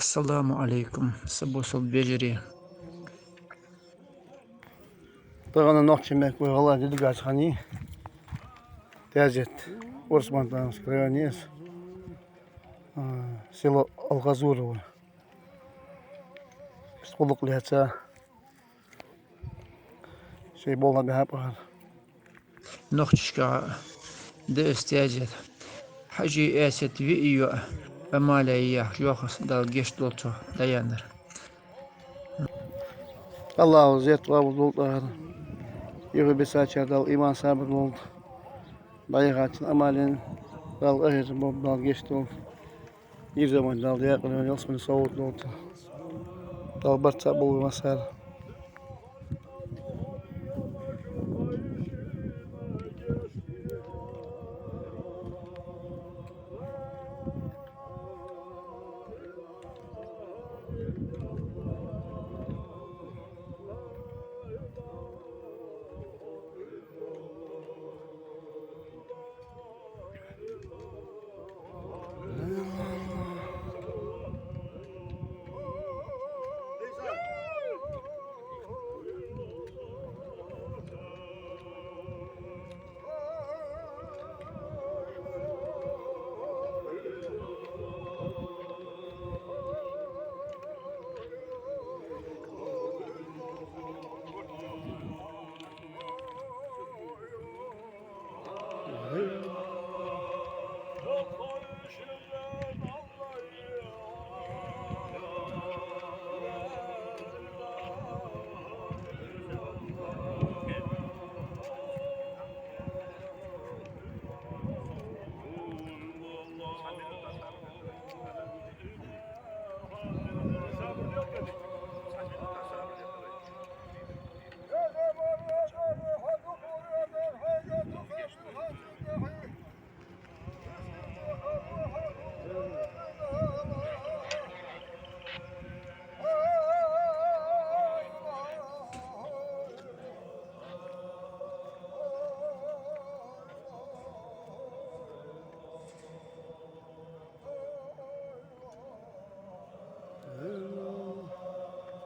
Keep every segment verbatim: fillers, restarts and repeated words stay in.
Ассаламу Ӏалайкум, са бусалба вежарий. Тахан нохчий мехка вай гӀалгӀай делегаци хиннай. Таьзет, Урус-Мартановский район я из. А, село Алхазурово. Иштта гӀулакх лаьца, шоай болх баьхаб ахар. Нохчашка да из таьзет. Хьажий Эсет виъ йоӀ Амалия яхаш йоах из, Дала гешт долда цох дӀаяьннар. АллахӀа зерат къоабал долда тӀехьара. Юха бисачар Дала иман, сабар лолда. ДӀаяхача Амалена Дала къахетам болба, Дала гешт долда. Из заман Дала даькъала ялсмале совгӀат долда. Дала барт цхьа болба массане.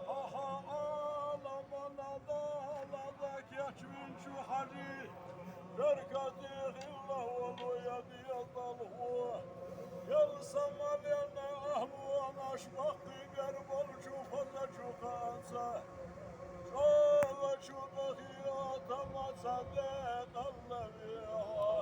Аха, Ӏаламана Дала кечвинчу хьажий беркате хилла волу я дезалхо. Ялсаманена ахӀлу ванаш баккхий бер болчу хозачу кхаца, чӀогӀачу дахиятамаца декъалла вехьа.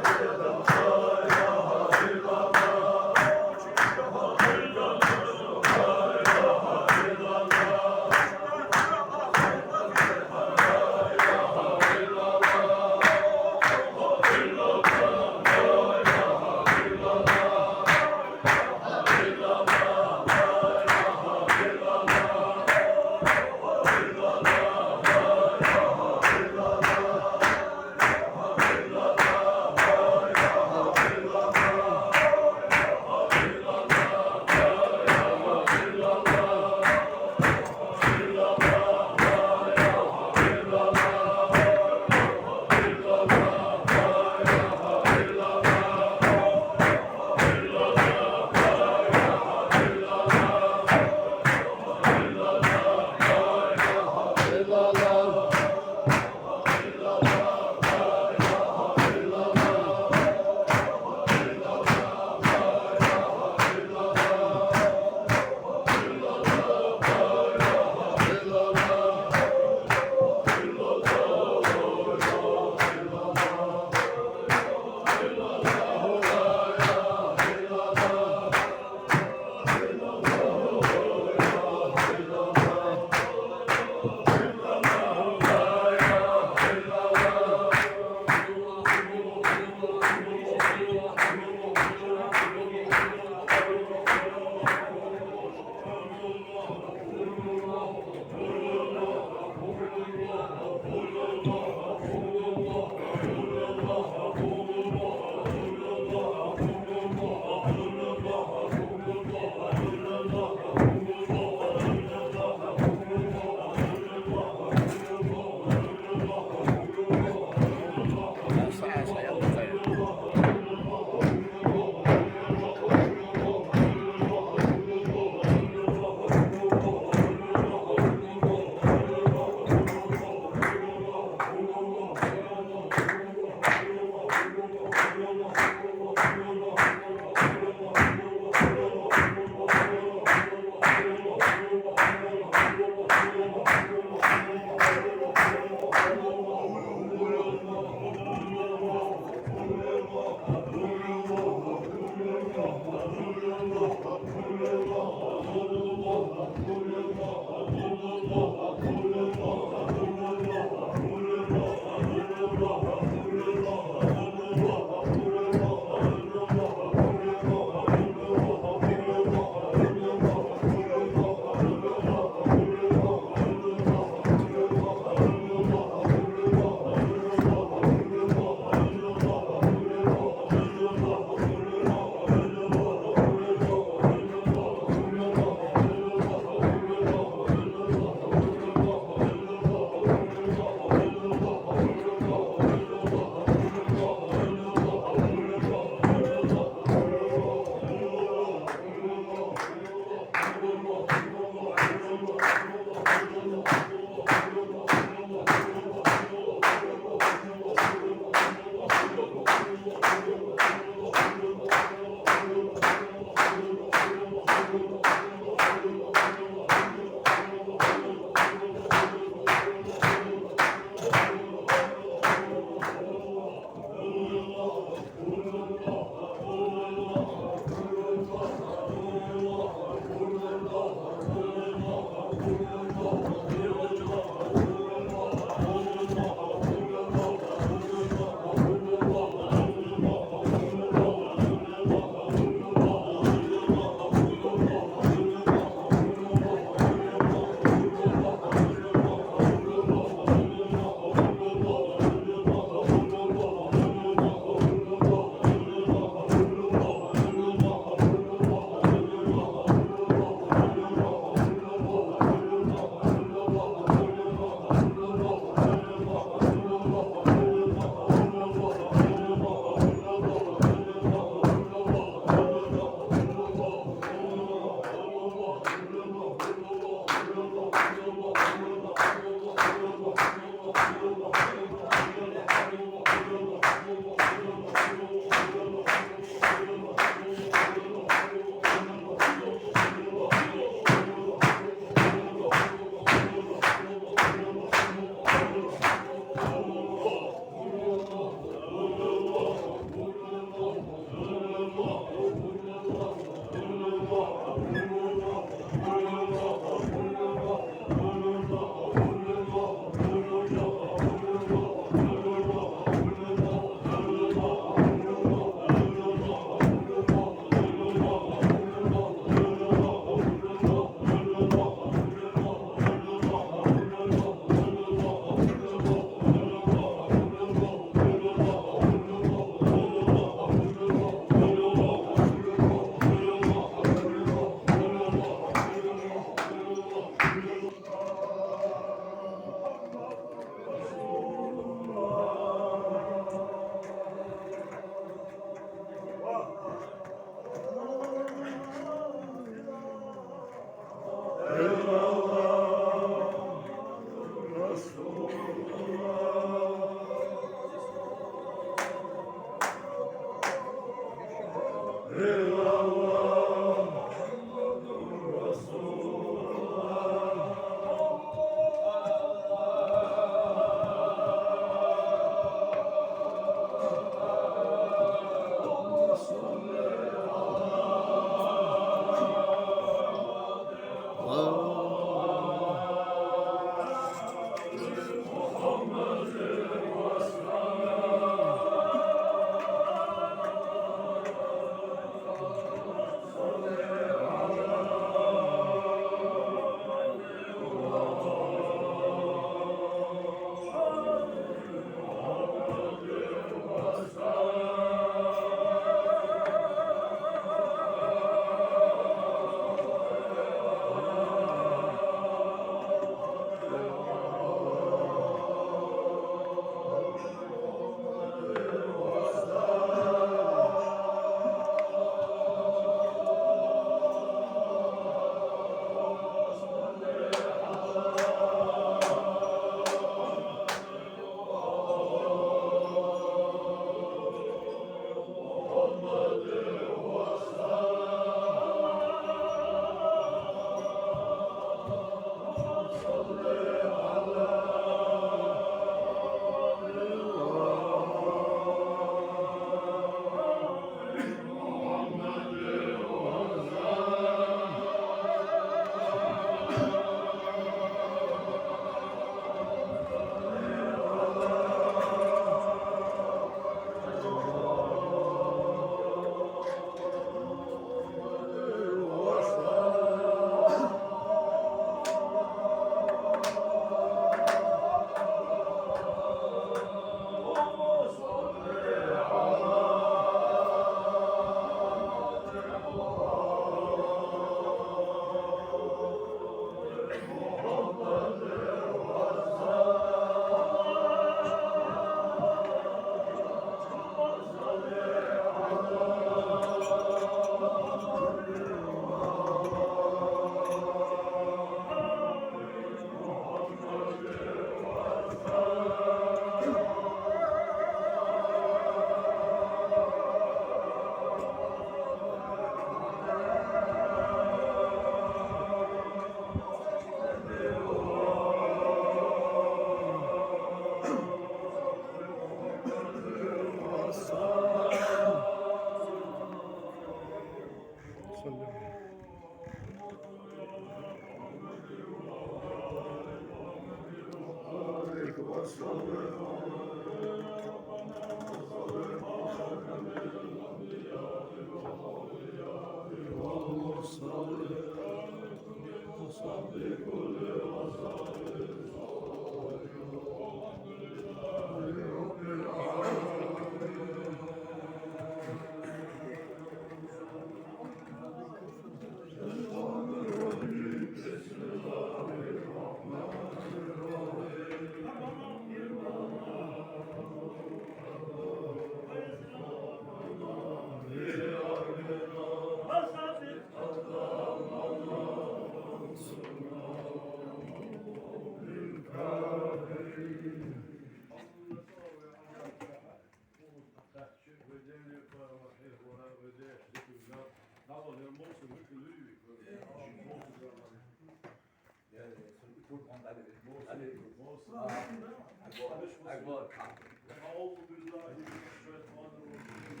أعوذ بالله من الشيطان الرجيم.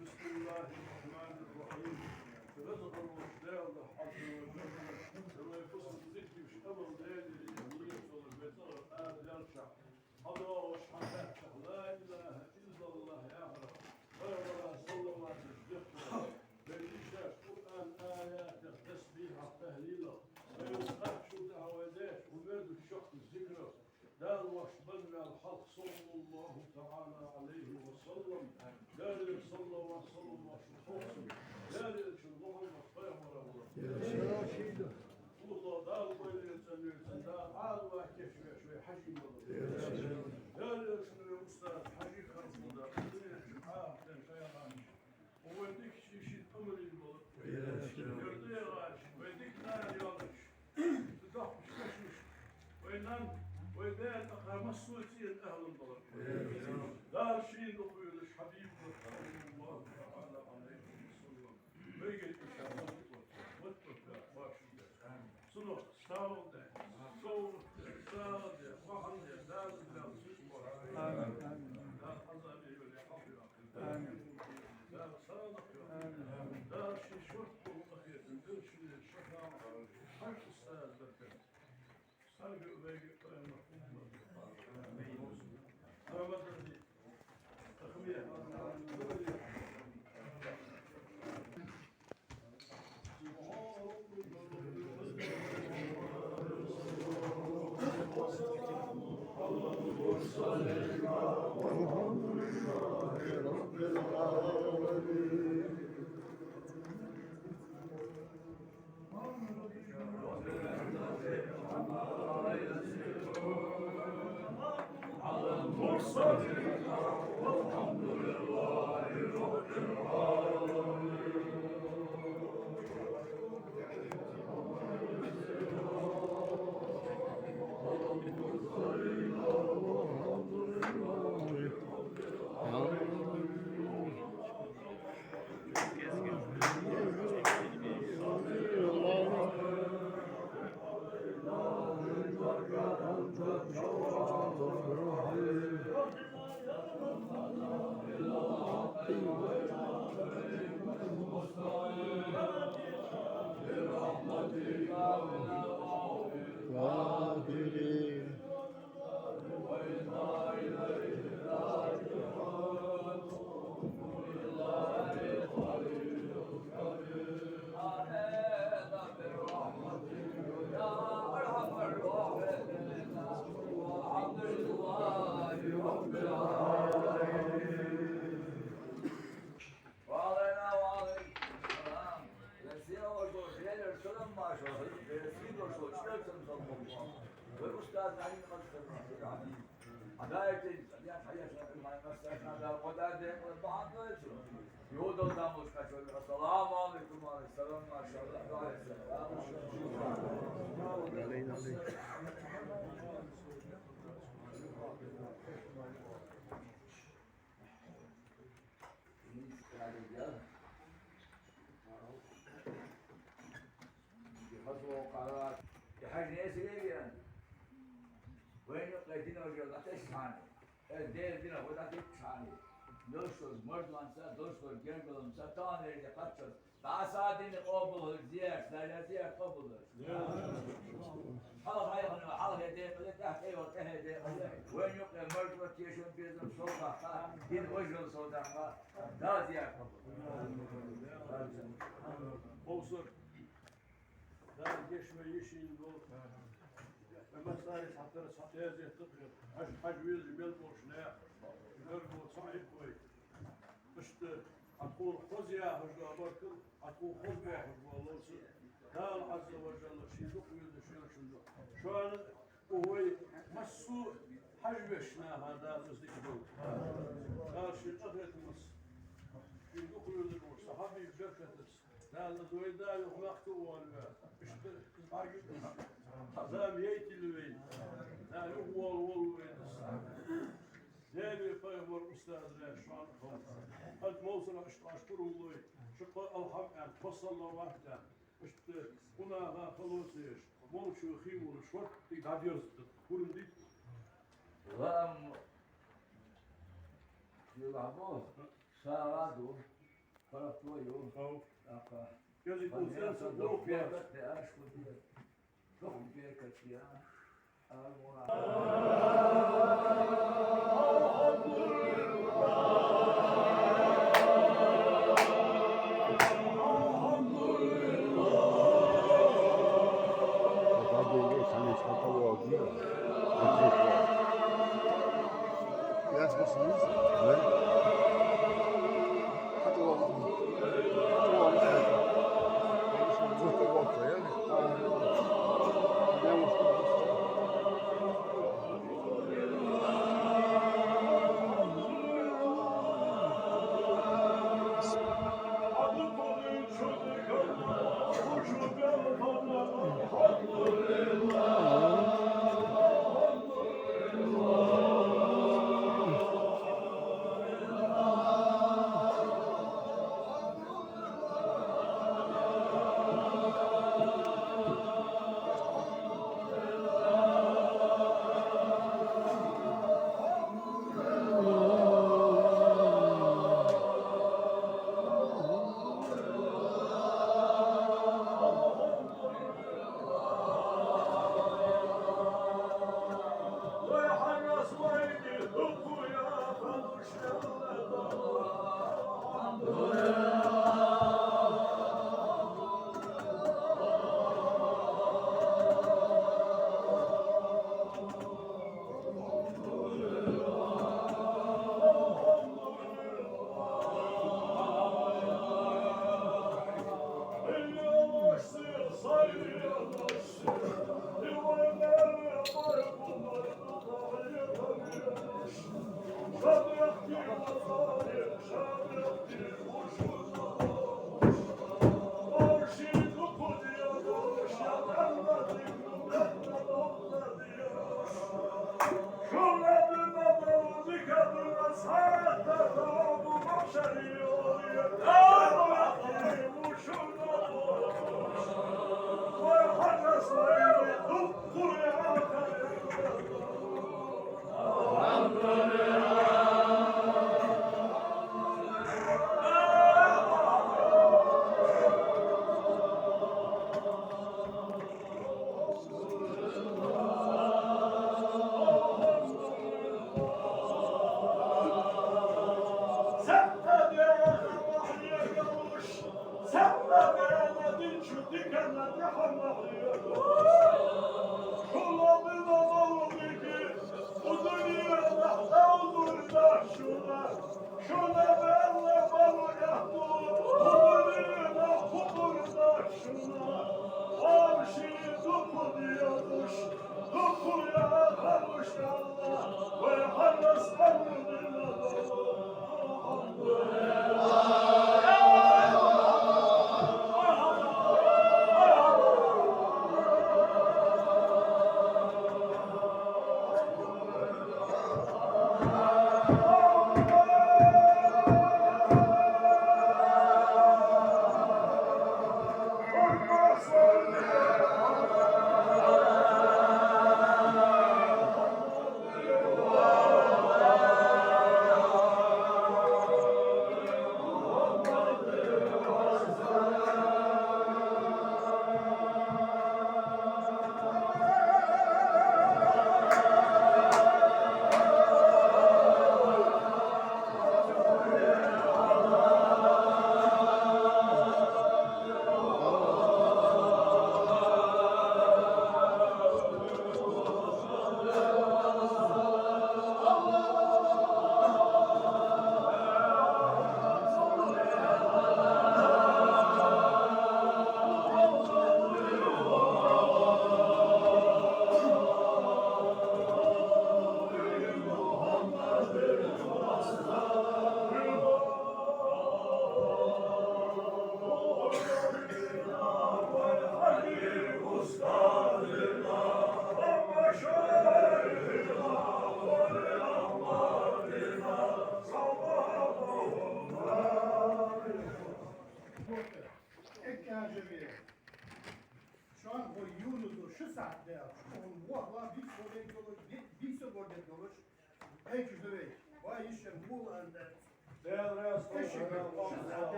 بسم الله الرحمن الرحيم. رزق الرشد الله عز وجل. ويفصل الذكر شمل ليل يمين صلى الله عليه وسلم. أدرشح أدوش حقك لا إله إلا الله يا رب. ويا صلوات الذكر. بلشاش قرآن آياتك تسبيحك تهليلك. ويوم أحشو دعوة داش ومرد الشق الذكر. دار وش بلنا الحق صلى الله تعالى عليه وسلم. دار صلى الله وسلم وشخص. دار شو محمد خير مرة. والله دار وين يتسمى يتسمى. دار عاد واحد كشف شوي حجي مرة. دار شنو أستاذ حجي خرفودا. آه، كان شيء غامش. وين ديك شي، شي تأمر يبغى. وين ديك نار يالش. تدخل شكشوش. وين نان، وين دير أقرأ مسوتين أهل البلد. دار شي نقول لش حبيب الله تعالى عليه وسلم. بيجي إن شاء الله. وتوكل، وتوكل. سنة، ساوة، ساوة، ساوة، وحن، دار، دار، سوش، آمين. آمين. دار، حزب، يولي، حفظ، آمين. دار، صادق، آمين. دار، شي شرط، وأخير، دار، شي شرط، حق، أستاذ، بركة. صادق، بركة، آمين. وعلينا وعليكم السلام. Россия, Ожгош, Елер, салам машалла, Россия, Ожгош, чӀоагӀа салам. Вай устаз Али Къасим, Али. Хьадаьтта, я хьаяш, ма къасташ, хьада, хьада, декъала, бахьан дойцу. Юдал дамлуш качвал. Ассаламу алейкум, ва алейкум салам, машалла, ва алейкум салам. Хьажа неса вега. Вайна кхайдина уже латаш хьани. Э, Дела дина хӀу дӀатӀа хьани. Дошоз мардванца, дошоз гергаламца, тахан еррига кхаччалца. ДӀаса дина къобал хилар зиярат, зиярат къобал хилар. Хьалха хьайхана, хьалха декъале, тӀехьа тӀайоагӀа, тӀехьа декъале. Вай Юкъе маршо, тешам, безам, совгӀат, дин, вежарий совгӀат ма, Дала дика хилда. Хьовсар, Дала гешт ма йийша шун болча. Ма массане хьатӀара цхьа тезет а хир. Хьажа, хьажа везаш мел болча наха гаргало цхьа а иккхой. Иштта Ӏа тхона хоза яхаш дола баркал, Ӏа тхона хоза боахаш бола ловца Дала Ӏазза ва Жалла ший дукха везаш йолчун ду. Шоана вай массо а хьажа везача наха Дала из дика долда. Дала ший къахетамца, ший дукха везаш волча сахьабий беркатаца Дала из вай да юха махка а воалаве. Иштта из бӀаргагуш зама яйтийла вайна. Дала юха воалаволва вайна из. Даьла, пайхамара, устаза, шоана хьовсар. Хьалха мовсара иштта Ӏаш пурам лой, шуга алхьам аьнна, тхо саллават аьнна. Иштта кхунаха хало ца еш, молча хи волаш, шорттига дӀадерза да, хӀурмадийта. Ва ам, шилахь бо, сагӀа ду, паргӀато ю. Хов. ТӀаккха. Язык Ва узял, язык со узял, дохуяц. Беркат де аш ху де. Доху беркат я.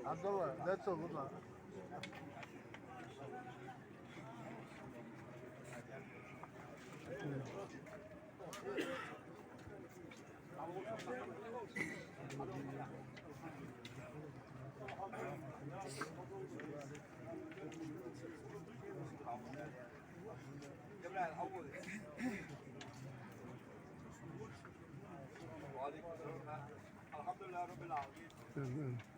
Абдулла, дай цо гуда. الحمد لله رب العالمين.